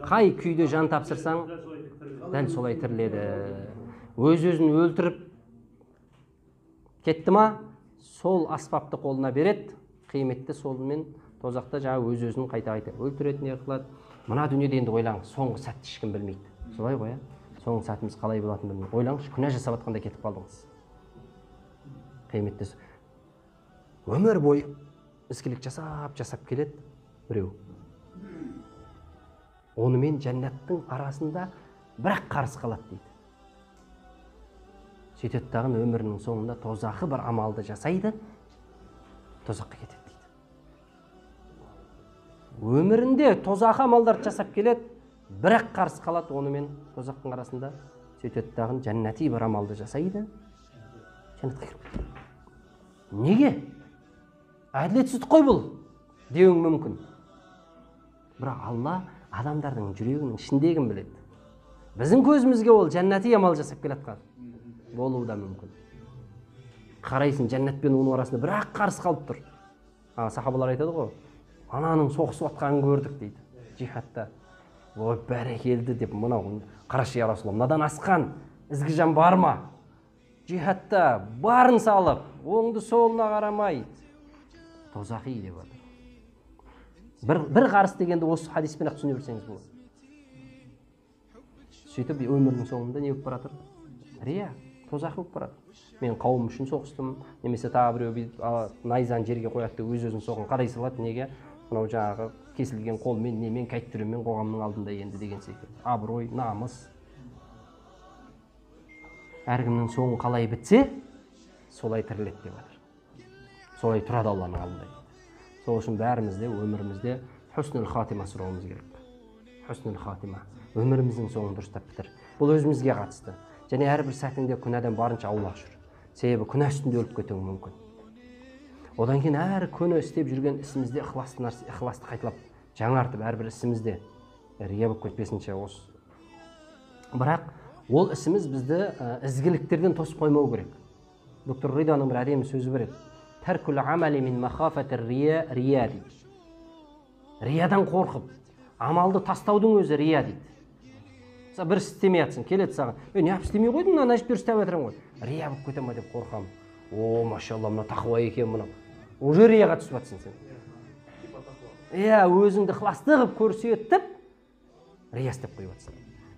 Қай күйде жан тапсырсаң, дәл солай тіріледі. Өз-өзін өлтіріп кетті ма, сол аспапты қолына береді, қияметте солымен тозақта жаңа өз-өзін қайта-қайта өлтіреді, не қылады. Мына дүниеде енді ойлаңыз, соңғы сәтті ешкім білмейді. Солай ғой, ә? Соңғы сәтіміз қалай болатынын білмейді. Ойлаңызшы, күнә жасап жатқанда кетіп қалдыңыз. Қияметте өмір бойы ізгілік жасап келеді біреу. Онымен жәннаттың арасында бірақ қарыс қалады дейді. Сөйтеді дағы өмірінің соңында тозақы бір амалды жасайды, тозаққа кетеді дейді. Өмірінде тозақы амалдарды жасап келеді, бірақ қарыс қалады онымен тозақтың арасында. Сөйтеді дағы жәннати бір амалды жасайды, жәннатқа кіріп кетеді. Неге? Әділетсіздік қой бұл деуің мүмкін. Бірақ Алла адамдардың жүрегінің ішіндегін біледі. Біздің көзімізге ол жәннати амал жасап келе жатқан болуы да мүмкін. Қарайсың, жәннат пен оның арасында бірақ қарыс қалып тұр. Сахабалар айтады ғой, ананың соғысып жатқанын көрдік дейді жихадта. Ой, бәрекелді деп, мынау қарашы, я Расулалла, мынадан асқан ізгі жан бар ма? Жихадта барын салып, оңды солына қарамай тозақи деп жатыр. Бір қарыс дегенді осы хадиспен ақ түсіне берсеңіз болады. Сөйтіп өмірінің соңында не болып бара жатыр? Рия, тозақ болып барады. Мен қауым үшін соғыстым, немесе тағы біреу бүйтіп найзаны жерге қояды да өз-өзін соғын қарай салады. Неге? Мынау жаңағы кесілген қолмен, немен, қайтып жүремін қоғамның алдында енді деген секілді. Абырой, намыс. Әркімнің соңы қалай бітсе, солай тіріледі деп жатыр. Солай тұрады Алланың алдында. Сол үшін бәріміз де өмірімізде хүснул хатима сұрауымыз керек. Хүснул хатима. Өміріміздің соңын дұрыстап бітір. Бұл өзімізге қатысты. Және әрбір сәтіңде күнәден барынша аулақ жүр. Себебі күнә үстінде өліп кетуің мүмкін. Одан кейін әр күні істеп жүрген ісімізде ықыласты қайталап жаңартып әрбір ісімізде рия болып кетпесінше осы. Бірақ ол ісіміз бізді ізгіліктерден тосып қоймау керек. Доктор Риданың бір әдемі сөзі бар еді. Тәркул амали мин махафатир рия рия дейді. Риядан қорқып, амалды тастаудың өзі рия дейді. Мысалы, бір істемей жатсың, келеді саған. Неғып істемей қойдың, мынаны әжептәуір істеп жатырмын ғой. Рия болып кете ма деп қорқамын. О, машалла, мына тақуа екен мынау. Уже рияға түсіп жатсың сен. Иә, өзіңді ықыласты қылып көрсетіп, рия істеп қойып жатсың.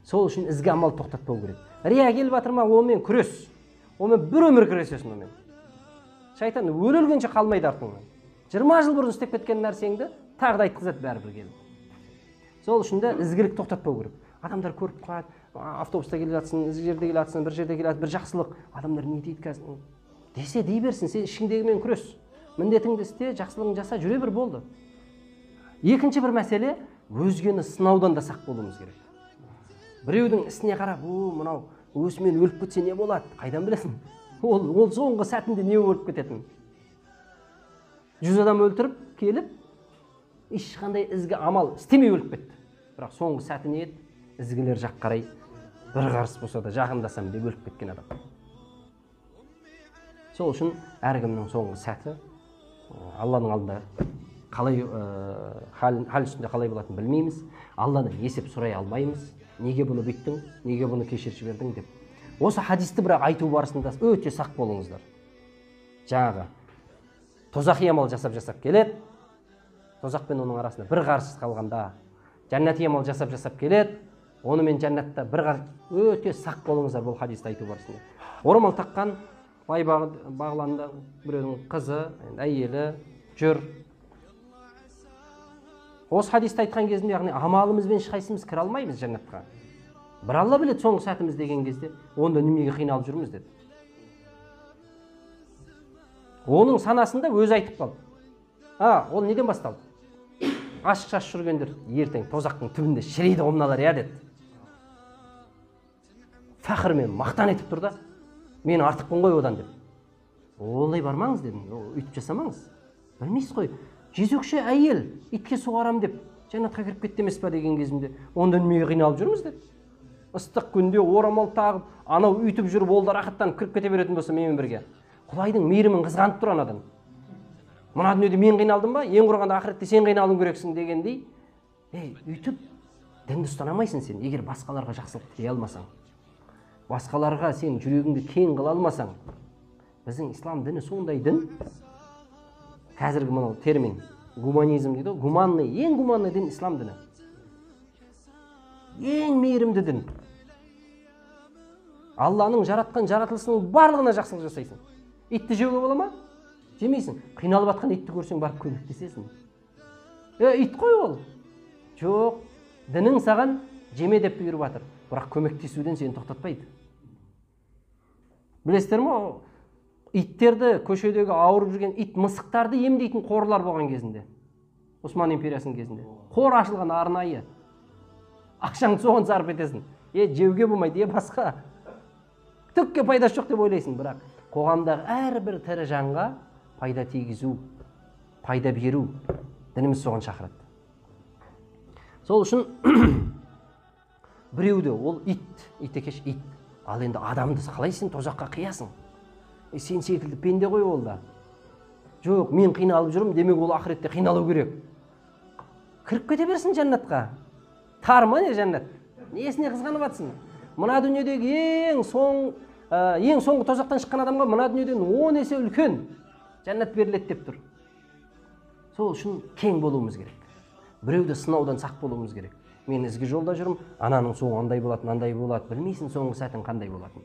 Сол үшін ізгі амал тоқтатпау керек. Рия келіп жатыр ма, онымен күрес. Онымен бір өмір күресесің онымен. Шайтан өле-өлгенше қалмайды артыңнан. 20 жыл бұрын істеп кеткен нәрсеңді тағы да айтқызады бәрібір келіп. Сол үшін де ізгілік тоқтатпау керек. Адамдар көріп қалады, автобуста келе жатсың, ізгі жерде келе жатсың, бір жерде келе жатсың, бір жақсылық. Адамдар не дейді қазір? Десе дей берсін, сен ішіңдегімен күрес. Міндетіңді істе, жақсылығыңды жаса, жүре бер, болды. Екінші бір мәселе, өзгені сынаудан да сақ болуымыз керек. Біреудің ісіне қарап, о, мынау осымен өліп кетсе не болады? Қайдан білесің? Ол соңғы сәтінде не өліп кететінін. 100 адам өлтіріп келіп, ешқандай ізгі амал істемей өліп кетті. Бірақ соңғы сәті не еді? Ізгілер жақ қарай бір қарыс болса да жақындасам деп өліп кеткен адам. Сол үшін әркімнің соңғы сәті Алланың алдында қалай хал үстінде қалай болатынын білмейміз. Алладан есеп сұрай алмаймыз. Неге бұны бүйттің, неге бұны кешіріп жібердің деп. Осы хадисті бірақ айту барысында өте сақ болыңыздар. Жаңағы тозақи амал жасап келеді. Тозақ пен оның арасында бір қарыс қалғанда, жәннати амал жасап келеді. Онымен жәннатта бір қарыс. Өте сақ болыңыздар бұл хадисті айту барысында. Орамал таққан бай бағланды біреудің қызы, әйелі жүр. Осы хадисті айтқан кезінде, яғни амалымызбен ешқайсымыз кіре алмаймыз жәннатқа. Бір Алла біледі соңғы сәтіміз деген кезде, онда неменеге қиналып жүрміз деді. Оның санасында өзі айтып қалды. Ол неден басталды? Ашық шаш жүргендер ертең тозақтың түбінде шіриді ғой мыналар, иә деді. Фахырмен мақтан етіп тұр да, мен артықпын ғой одан деп. Олай бармаңыз дедім, өйтіп жасамаңыз. Білмейсіз ғой, жезөкше әйел итке суарам деп жәннатқа кіріп кетті емес па деген кезімде, онда неменеге қиналып жүрміз деді. Ыстық күнде орамал тағып, анау үйтіп жүріп, ол да рахаттанып кіріп кете беретін болса менімен бірге. Құдайдың мейірімін қызғанып тұр анадан. Мына дүниеде мен қиналдым ба, ең құрығанда ақыретте сен қиналуың керексің дегендей. Ей, үйтіп Дінді ұстана алмайсың сен, егер басқаларға жақсылық тілей алмасаң. Басқаларға сен жүрегіңді кең қыла алмасаң. Біздің ислам діні сондай дін. Қазіргі мынау термин гуманизм дейді ғой, гуманный, ең гуманный дін ислам діні. Ең мейірімді дін. Алланың жаратқан жаратылысының барлығына жақсылық жасайсың. Итті жеуге бола ма? Жемейсің. Қиналып жатқан итті көрсең барып көмектесесің. Ит қой ол. Жоқ, дінің саған жеме деп бұйырып жатыр. Бірақ көмектесуден сені тоқтатпайды. Білесіздер ме, иттерді, көшедегі ауырып жүрген ит мысықтарды емдейтін қорлар болған кезінде. Осман империясының кезінде. Қор ашылған арнайы. Ақшаңды соған сарп етесің. Жеуге болмайды, басқа. Түкке пайдасы жоқ деп ойлайсың, бірақ қоғамдағы әрбір тірі жанға пайда тигізу, пайда беру дініміз соған шақырады. Сол үшін біреуді, ол ит, ит екеш ит. Ал енді адамды қалай сен тозаққа қиясың? Сен секілді пенде ғой ол да. Жоқ, мен қиналып жүрмін, демек ол ақыретте қиналу керек. Кіріп кете берсін жәннатқа. Тар ма не жәннат? Несіне қызғанып атсың? Мына дүниедегі ең соңғы тозақтан шыққан адамға мына дүниеден 10 есе үлкен жәннат беріледі деп тұр. Сол үшін кең болуымыз керек. Біреуді сынаудан сақ болуымыз керек. Мен ізгі жолда жүрмін, ананың соңы андай болады, мынандай болады, білмейсің соңғы сәтің қандай болатынын.